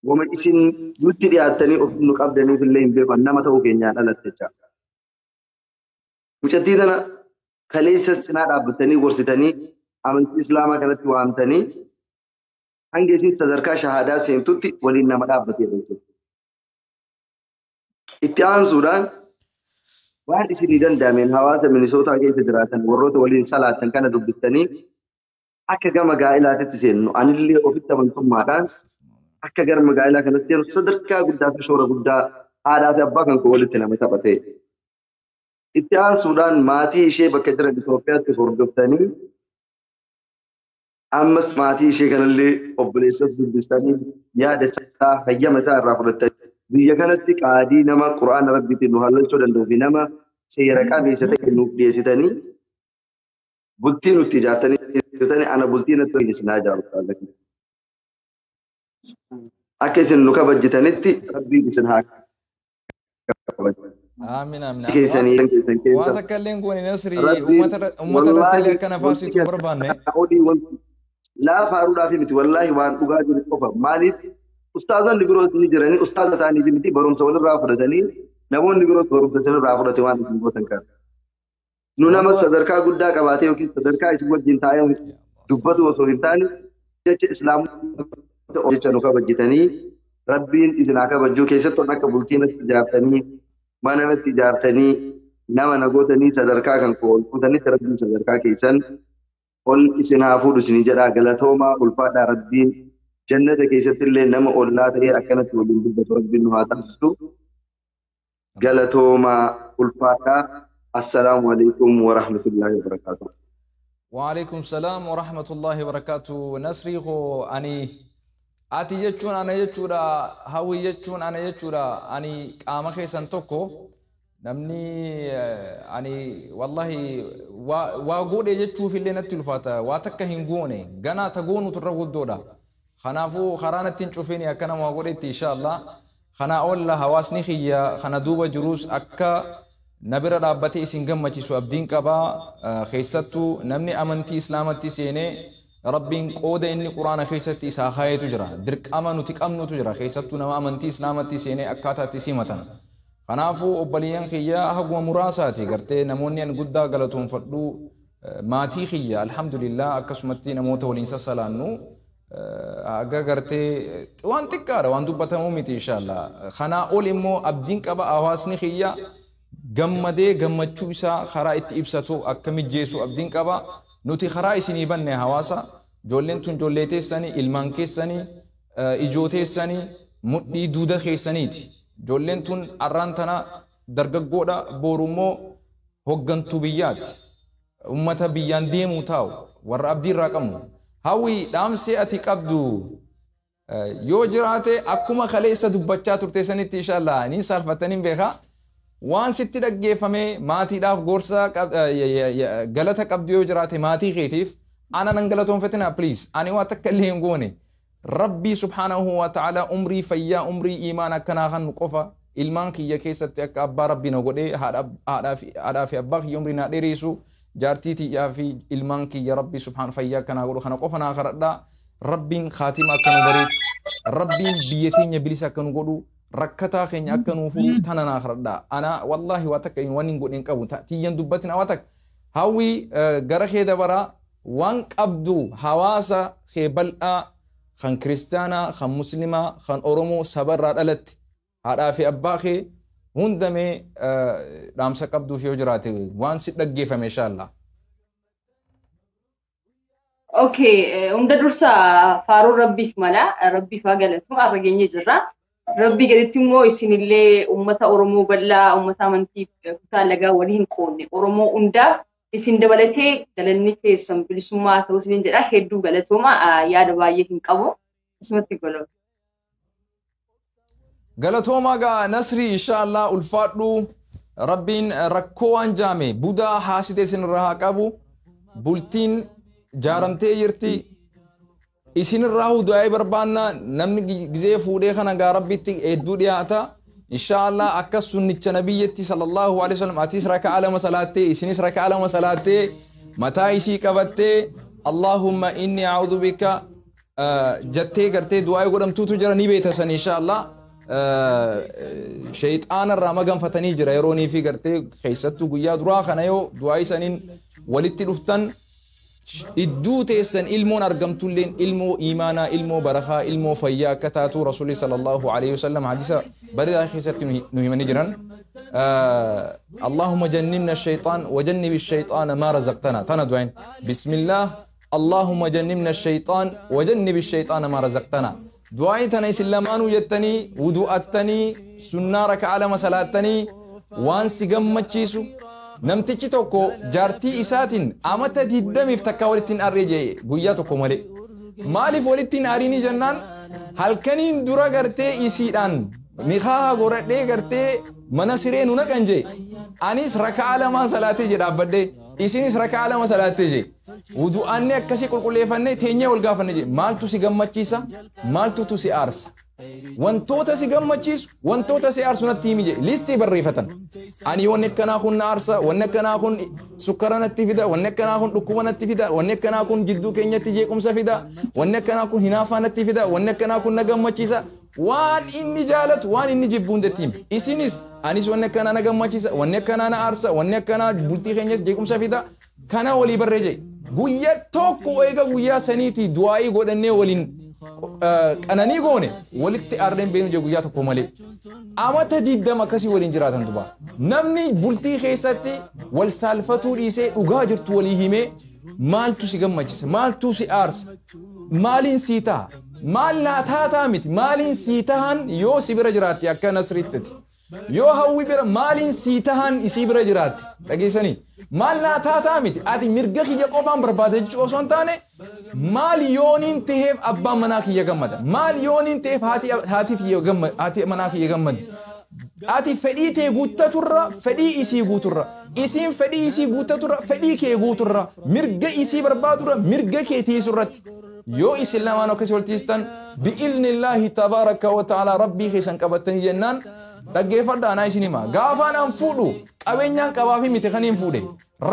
wama isin nutti dhiyaattanii of nu qabdaniif illee hin beekan nama ta'uu keenyaan dhalatte jecha. Mucattii tana kaleessa cinaa dhaabbattanii gorsitanii amantii Islaamaa kanatti waamtanii hanga isin sadarkaa shahaadaa seentutti waliin nama dhaabbatee jechuudha. Itti aansuudhaan waan isinii danda'ameen hawaasa Minisootaa keessa jiraatan warroota waliin salaatan kana dubbistanii akka gama gaa'ilaatitti seennu anillee ofitti amantummaadhaan akka gara gaa'ilaa kanatti seenu sadarkaa guddaa fi shoora guddaa haadhaa fi abbaa kan koo walitti nama taphate. Itti aansuudhaan maatii ishee bakka jiran Itoophiyaatti hordoftanii ammas maatii ishee kanallee obboleessas dubbistanii yaada isaa hayyama isaa irraa fudhattanii biyya kanatti qaadii nama quraana rabbiitiin nu hallalchuu danda'u fi nama seera qabeessa ta'e nuuf dhiyeessitanii bultii nutti ijaartanii jirtanii ana bultii natti isin haa ijaaru. Akka isin nu kabajjitanitti rabbiin isin haa kabaju. Aamin aamin. Keessanii keessan Waan keessa takka illee kun Nasri rabbiin uummata irratti illee wallaahi akkana wanti faarsitu hin barbaanne. olii wanti laa faaruudhaaf miti wallaahi waan dhugaa jiru qofa maaliif ustaazonni biroos ni jiranii ustaaza ta'anii miti barumsa walirraa fudhatanii namoonni biroos barumsa isinirraa fudhate waan isin gootan kana. Nu nama sadarkaa guddaa qabaatee yookiin sadarkaa isin wajjin taa'ee dubbatu osoo hin taane jecha islaamummaa jecha nu kabajjitanii rabbiin isin haa kabajjuu keessattuu akka bultii natti ijaartanii mana natti ijaartanii nama nagootanii sadarkaa kan koo ol fuutanitti rabbiin sadarkaa keessan ol isin haa fuudhu isinii jedhaa galatoomaa ulfaadhaa rabbiin Jannata keessatti illee nama ollaa ta'ee akkanatti waliin dubbatu Rabbiin nu haa taasisu. Galatoomaa, ulfaadhaa. Assalaamu alaikum wa rahmatullaahi wa barakaatuh. وعليكم السلام ورحمة الله وبركاته. نصري خو أني ati jechuun ana jechuudha, Hawwi jechuun ana jechuudha. Ani qaama keessan tokko namni ani wallahi waa godhe jechuuf illee natti ulfaata. Waa takka hin goone, ganaa ta goonutu irra guddoodha. Kanaafuu karaa natti hin cufini akka nama waa godhetti insha Allah. Kanaa ol hawaasni kiyya kana duuba jirus akka na bira dhaabbatee isin gammachiisu abdiin qabaa. Keessattuu namni amantii islaamatti seenee Rabbiin qooda inni quraana keessatti isaa kaayetu jira. Dirqama nuti qabnutu jira. Keessattuu nama amantii islaamatti seenee akkaataatti simatan. Kanaafuu obboleeyyan kiyya haguma muraasaati gartee namoonni ani guddaa galatoonfadhu maatii kiyya, alhamdulillah, akkasumatti namoota waliin sassalaannu haga gartee waan xiqqaadha, waan dubbatamuu miti inshallah. Kanaa ol immoo abdiin qaba hawaasni kiyya gammadee gammachuu isaa karaa itti ibsatu akka mijjeessu abdiin qaba. Nuti karaa isinii banne hawaasa, ijoolleen tun ijoollee teessanii, ilmaan keessanii, ijoo teessanii, mudhii duuda keessaniiti. Ijoolleen tun arraan tana dargaggoodha, boru immoo hoggantuu biyyaati. Ummata biyyaan deemuu taa'u warra abdii irraa qabnu. Hawwi, dhaamsee ati qabdu yoo jiraate akkuma kaleessa dubbachaa turte sanitti inshallah ni saalfattanii beekaa. Waan sitti dhaggeeffame maatiidhaaf gorsa galata qabdu yoo jiraate maatii keetiif. Ana nan galatoonfatina, please. Ani waa takka illee hin goone. Rabbii subhaanahu wa ta'ala umrii fayyaa, umrii imaan akkanaa kan qofa ilmaan kiyya keessatti akka abbaa Rabbii na godhee haadhaa fi abbaa kiyya umrii naa dheeressu, jaartii tiyyaa fi ilmaan kiyya Rabbii subhaan fayyaa akkanaa godhu kana qofa naa kadhadhaa. Rabbiin khaatima akka nu bareechu, Rabbiin biyya teenya bilisa akka nu godhu, rakkataa keenya akka nu furu tana naa kadhadhaa. Ana wallaahi waa takka waan hin godhin qabu tiyyan dubbatina waa takka. Hawwi, gara kee dabaraa, waan qabdu hawaasa kee bal'aa kan kiristaanaa, kan muslimaa, kan Oromoo saba irraa dhalatte, haadhaa fi abbaa kee hundamee dhaamsa qabduuf yoo jiraate waan si dhaggeeffame inshallah. Okay, hunda dursa faaruun Rabbiif mala, Rabbiif haa galatu, har'a geenye jirra. Rabbii gaditti immoo isinillee uummata Oromoo bal'aa, uummata amantii kutaa lagaa walii hin qoodne, Oromoo hundaaf isin dabalatee galanni keessan bilisummaa ta'uu isiniin jedha. Hedduu galatooma, yaada baay'ee hin qabu. Asumatti golaba. Galatoomaa gaa Nasrii, inshallah ulfaadhu. Rabbiin rakkoo waan jaame budaa haasite isinirraa haa qabu. Bultiin jaaramtee jirti. Isinirraa du'aa barbaanna. Namni gizee fuudhee kana gaa Rabbitti hedduu dhiyaata. Inshallah akka sunnicha nabiyyetti sallallahu alaihi wasallam atis raka'a 2 salaattee, isinis raka'a 2 salaattee, mataa isii qabattee "Allahumma inni a'udhu bika" jettee gartee du'aa godhamtuutu jira, ni beekta san inshallah. Shayxaana irraa maganfatanii jira yeroonii fi gartee keessattuu guyyaa duraa kana yoo du'aa isaniin walitti dhuftan idduu teessan ilmoon argamtulleen ilmoo imaanaa, ilmoo barakaa, ilmoo fayyaa akka taatu Rasuulli sallallahu alaihi wasallam hadiisa bareedaa keessatti nu himanii jiran. "اللهم جنبنا الشيطان وجنب الشيطان ما رزقتنا" tana du'ain. "بسم الله اللهم جنبنا الشيطان وجنب الشيطان ما رزقتنا" du'aayin tana isin lamaanuu jettanii wudu'attanii sunnaa raka'a 2 salaattanii waan si gammachiisu. Namtichi tokko jaartii isaatiin amata 20f takka walitti hin arree jee, guyyaa tokko malee. Maaliif walitti hin ariinii jennaan, halkaniin dura gartee isiidhaan nikaa godhadhee gartee mana siree nu naqan jee. Anis raka'a lamaan salaatee jee dhaabbadhee, isinis raka'a 2 salaattee jee. Wudu'aanni akkasii qulqulleeffannee teenyee wal gaafanne jee, maaltu si gammachiisa, maaltutu si aarsa? Wantoota si gammachiisu, wantoota si aarsu natti himi jee listii barreeffatan. Ani wanni akkanaa kun na aarsa, wanni akkanaa kun sukkara natti fida, wanni akkanaa kun dhukkuba natti fida, wanni akkanaa kun jidduu keenyatti jeequmsa fida, wanni akkanaa kun hinaafaa natti fida, wanni akkanaa kun na gammachiisa. Waan inni jaalatu, waan inni jibbu hundatti himi. Isinis anis wanni akkanaa na gammachiisa, wanni akkanaa na aarsa, wanni akkanaa bultii keenyas jeequmsa fida. Kana walii barree jee. Guyyaa tokko eega guyyaa saniitii du'aa'ii godhannee waliin qananii goone walitti aarreen beenu jee guyyaa tokko malee. Amata 20 akkasii waliin jiraatan duba. Namni bultii keessatti wal saalfatuu dhiisee dhugaa jirtu walii himee, maaltu si gammachiisa, maaltu si aarsa, maaliin sii ta'a? Maal naa taataa miti, maaliin sii tahan yoo si bira jiraatte akka Nasriittiti. Yoo Hawwi bira maaliin sii tahan isii bira jiraatte, dhageessanii? Maal naa taataa miti, ati mirga kiyya qofaan barbaada jechuu osoo hin taane, maal yooniin taheef abbaan manaa kiyya gammada, maal yooniin ta'eef haati manaa kiyya gammaddi. Ati fedhii tee guuttaturra fedhii isii guuturra, isiin fedhii isii guuttaturra fedhii kee guuturra, mirga isii barbaadurra mirga kee tiisurratti yoo isin lamaan akkasii wal tiistan, bi'iznillaahi tabaaraka wa ta'aalaa Rabbii keessan qabattanii jennaan, dhaggeeffadhaa, anaa isin hima, gaafaan an fuudhu qabeenyaan qabaafii miti kan hin fuudhe,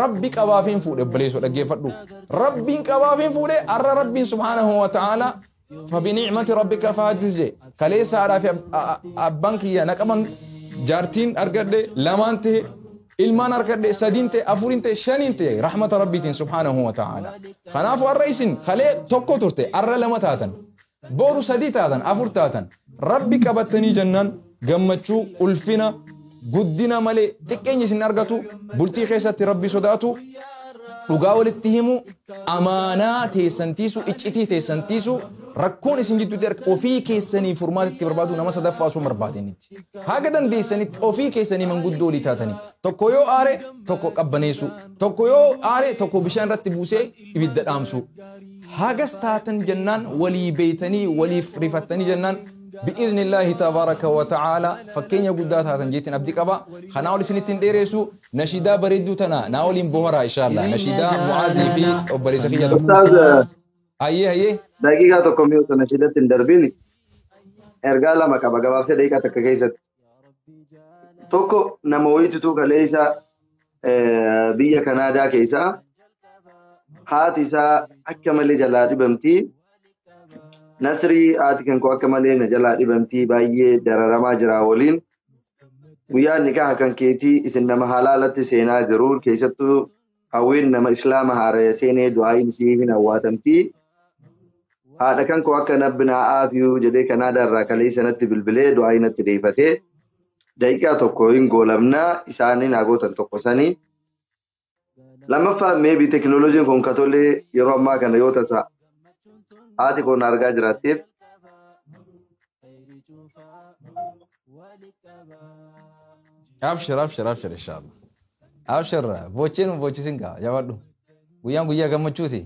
Rabbi qabaafiin fuudhe. Obboleessoo, dhaggeeffadhu, Rabbiin qabaafiin fuudhe. Arra Rabbiin subhaanahu wa ta'aalaa "Fabini'mati rabbika fahaddis" jee. Kaleessa haadhaa fi abbaan kiyya na qaban, jaartiin argadhe, lamaan ta'e, ilmaan argadhe, sadiin ta'e, afuriin ta'e, shaniin ta'e, rahmata Rabbiitiin subhaanahu wa ta'ala. Kanaafuu har'a isin kalee tokko turte, har'a lama taatan, boru sadii taatan, afur taatan. Rabbi qabattanii jennaan gammachuu, ulfina, guddina malee xiqqeenya isin argatu. Bultii keessatti Rabbi sodaatu, dhugaa walitti himu, amaanaa teessan tiisu, iccitii teessan tiisu, rakkoon isin jidduutti arga ofii keessanii furmaata itti barbaadu, nama sadaffaa osoo hin barbaadinitti. Haga dandeessanitti ofii keessanii manguddoo olii taatanii, tokko yoo aare tokko qabbaneessu, tokko yoo aare tokko bishaan irratti buusee ibidda dhaamsu. Hagas taatan jennaan, walii beeytanii waliif rifattanii jennaan, bi'iznillaahi tabaaraka wa ta'aala fakkeenya guddaa taatan jeetiin abdii qaba. Kanaa ol isinitti hin dheeressu. Nashiidaa bareedduu tana naa waliin boharaa, inshaAllah. Nashiidaa Mu'aazii fi obboleessa kiyya tokko. Ustaaz, Hayyee, hayyee. Daqiiqaa tokko mi'oota nashiidatti hin darbin, ergaa lama qaba gabaabsee daqiiqaa takka keessatti. Tokko, nama wayitutu kaleessa biyya Kanaadaa keessaa haati isaa akka malee jalaa dhibamtii. "Nasrii, haati kan koo akka malee na jalaa dhibamtii, baay'ee dararamaa jira waliin. Guyyaa nikaha kan keetii isin nama halaalatti seenaa jiru, keessattuu Hawwiin nama Islaama haaraya seenee, du'aa'iin isii hin hawwaatamtii. Haadha kan koo akka nabbi naa aafiyuu" jedhee Kanaadaa irraa kaleessa natti bilbilee du'aa'ii natti deeffatee, daqiiqaa tokko hin goolamnaa, isaanii naa gootan tokko sanii. Lammaffaa, maybe teknooloojiin kun katolee yeroo ammaa kana yoo tasa haati koo na argaa jiraatteef Abshir, abshir, abshir, inshaAllah. Abshir, bocheen bochisin gaa, jabaadhu. Guyyaan guyyaa gammachuuti.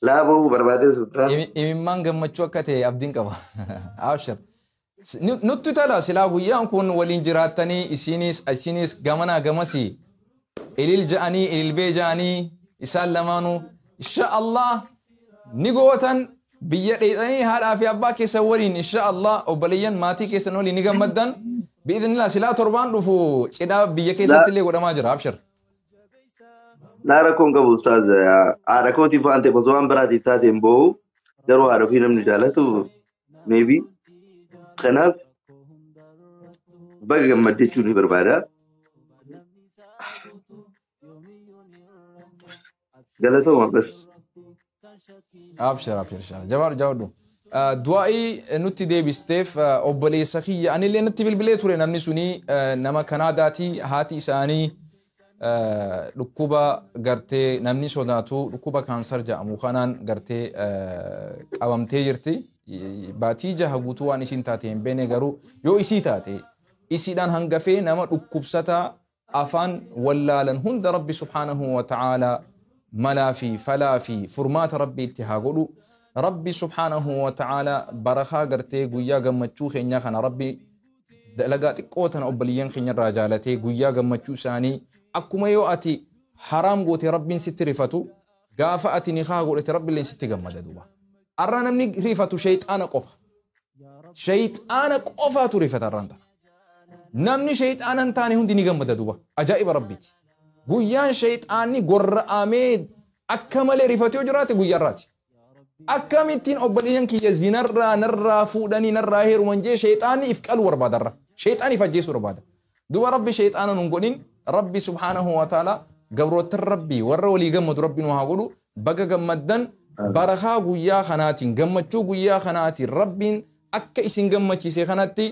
Laaboo barbaadee sultaan. Imimmaan gammachuu akka ta'e abdiin qaba. Abshir. Nutti tola silaa guyyaan kun waliin jiraattanii, isinis achinis gamanaa gamasii ilil ja'anii ililbee ja'anii, isaan lamaanuu insha Allah ni gootan, biyya dheedhanii haadhaa fi abbaa keessan waliin, insha Allah, obboleeyyan maatii keessan waliin ni gammaddan bi'idhnillah. Silaa torbaan dhufu cidhaa biyya keessatti illee godhamaa jira, abshir. Laa, rakkoon qabu ustaaz, haadha kootiif waan ta'eef, osoo waan biraatiif taate hin boo'u, garuu haadha ofii namni jaalatu maybe kanaaf baga gammadde jechuu ni barbaada. Galatooma bas. Abshir, abshir, inshallah. Jabaadhu, jabaadhu. Du'aa'ii nutti deebisteef obboleessa kiyya, anillee natti bilbilee ture namni suni, nama Kanaadaati, haati isaanii dhukkuba gartee namni sodaatu, dhukkuba kaansar jedhamu kanaan gartee qabamtee jirti. Baatii 6 guutuu waan isiin taate hin beekne, garuu yoo isii taate isiidhaan hangafee nama dhukkubsataa afaan wallaalan hunda Rabbi subhaanahu wa ta'aalaa malaa fi falaa fi furmaata Rabbi itti haa godhu. Rabbi subhaanahu wa ta'aalaa barakaa gartee guyyaa gammachuu keenyaa kana Rabbi dalagaa xiqqoo tana obboleeyyan keenya irraa jaalatee, guyyaa gammachuu isaanii akkuma yoo ati haraam goote Rabbiin sitti rifatu, gaafa ati nikaa godhate Rabbi illee sitti gammada duuba. Arra namni rifatu shayxaana qofa. Shayxaana qofaatu rifata arraan tana. Namni shayxaana hin taane hundi ni gammada duuba. Ajaa'iba Rabbiiti. Guyyaan shayxaanni gorra'amee akka malee rifatu yoo jiraate guyyaa irraati. Akkamittiin obboleeyyan kiyya zinarraa narraa fuudhanii narraa heeruman jee shayxaanni if qaluu barbaada irra. Shayxaanni if ajjeesuu barbaada. Duuba Rabbi shayxaana nun godhin. Rabbi subhaanahu wa ta'ala gabroottan Rabbi warra walii gammadu Rabbi nu haa godhu. Baga gammaddan, barakaa guyyaa kanaatiin, gammachuu guyyaa kanaatiin, Rabbiin akka isin gammachiise kanatti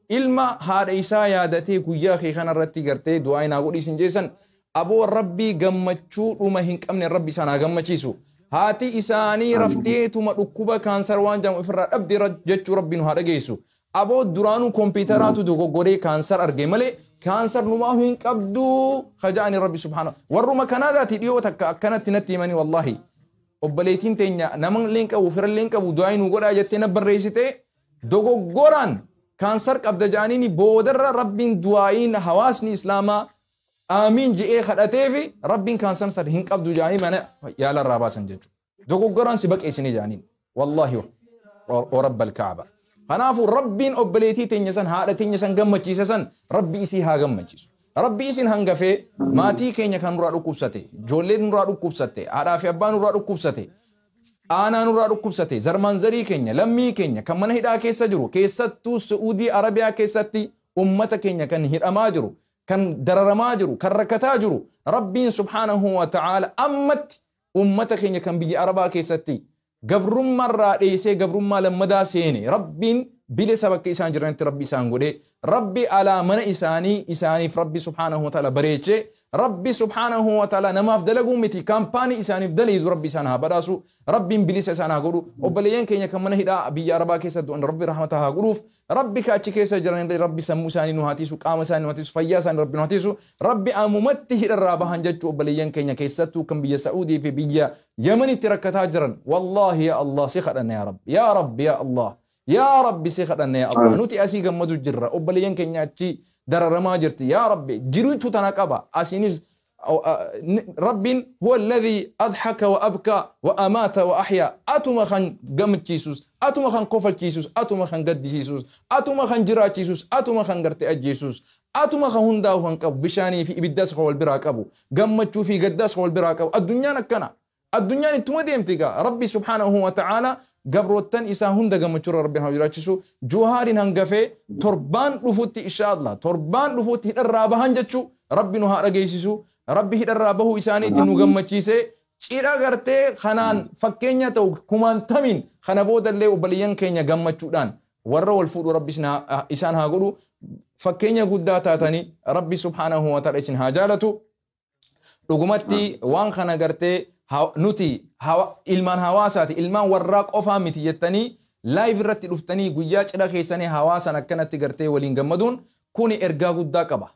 ilma haadha isaa yaadatee guyyaa kee kanarratti gartee du'aa naa godhi isin jeessan, aboo Rabbii gammachuu dhuma hin qabne Rabbi isaan haa gammachiisu. Haati isaanii rafteetuma dhukkuba kaansar waan jedhamu ofirraa dhabde jechuu rabbi nu haa dhageessu. Aboo duraanuu kompiitaraatu dogoggoree kaansar arge malee kaansar numaa hin qabdu kaja'ani rabbi subhaanahu. Warruma Kanaadaati dhiyoo takka akkanatti natti himanii wallaahi. Obboleettiin teenya nama illee hin qabu fira illee hin qabu du'aa nu godhaa jettee na barreessite dogoggoraan kaansar qabda ja'aniini boodarra rabbiin du'aa'iin hawaasni islaamaa aamiin je'ee kadhateefi rabbiin kaansar san hin qabdu ja'anii mana yaalarraa baasan jechuudha. Dogoggoraan si baqeessini ja'aniin wallaahi wa rabbal kaaba. Kanaafuu rabbiin obboleettii teenya san haadha teenya san gammachiise san rabbi isii haa gammachiisu. Rabbi isin hangafee maatii keenya kan nurraa dhukkubsate, ijoollee nurraa dhukkubsatte, haadhaa fi abbaa nurraa dhukkubsate, aanaa nurraa dhukkubsate, zarmaanzarii keenya, lammii keenya kan mana hidhaa keessa jiru, keessattuu Su'uudii Arabiyaa keessatti ummata keenya kan hidhamaa jiru, kan dararamaa jiru, kan rakkataa jiru, Rabbiin subhaanahu wa ta'aala ammatti ummata keenya kan biyya Arabaa keessatti gabrummaarraa dheessee gabrummaa lammadaa seene Rabbiin bilisa bakka isaan jiranitti Rabbi isaan godhee Rabbi alaa mana isaanii isaaniif Rabbi subhaanahu wa ta'ala bareechee Rabbi subhaanahu wa ta'ala namaaf dalaguu miti kaampaanii isaaniif daleedu Rabbi isaan haa badhaasu Rabbiin bilisa isaan haa godhu obboleeyyan keenya kan mana hidhaa biyya Arabaa keessa du'an Rabbi rahmata haa godhuuf Rabbi ka achi keessa jiran Rabbi sammuu isaanii nu haa tiisu qaama isaanii nu haa tiisu fayyaa isaanii Rabbi nu haa tiisu Rabbi ammumatti hidharraa bahan jechuu obboleeyyan keenya keessattuu kan biyya Sa'uudii fi biyya Yamanitti rakkataa jiran wallaahi yaa Allah si kadhanna yaa Rabbi yaa Rabbi yaa Allah yaa Rabbi si kadhanna yaa Allah nuti asii gammadu jirra obboleeyyan keenya achi dararamaa jirti yaa Rabbi jiruutu tana qaba asiinis Rabbiin huwa alladhii adhaka wa abka wa amaata wa ahyaa atuma kan gammachiisus atuma kan kofalchiisus atuma kan gaddisiisus atuma kan jiraachiisus atuma kan gartee ajjeesus atuma kan hundaa'u kan qabu bishaanii fi ibiddas kan wal biraa qabu gammachuu fi gaddas kan wal biraa qabu addunyaan akkana addunyaan ittuma deemti gaa Rabbi subhaanahu wa ta'aala gabroottan isaa hunda gammachuurra Rabbiin haa jiraachisu Juhaariin hangafee torbaan dhufutti insha Allah torbaan dhufutti hidharraa bahan jechuu Rabbi nu haa dhageessisu Rabbi hidharraa bahuu isaaniitti nu gammachiisee cidha gartee kanaan fakkeenya ta'u kumaantamiin kana boodallee obboleeyyan keenya gammachuudhaan warra wal fuudhu Rabbi isaan haa godhu fakkeenya guddaa taatanii Rabbi subhaanahu wa ta'ala isin haa jaalatu dhugumatti waan kana gartee nuti ilmaan hawaasaati ilmaan warraa qofaa miti jettanii live irratti dhuftanii guyyaa cidha keessanii hawaasan akkanatti gartee waliin gammaduun kuni ergaa guddaa qaba.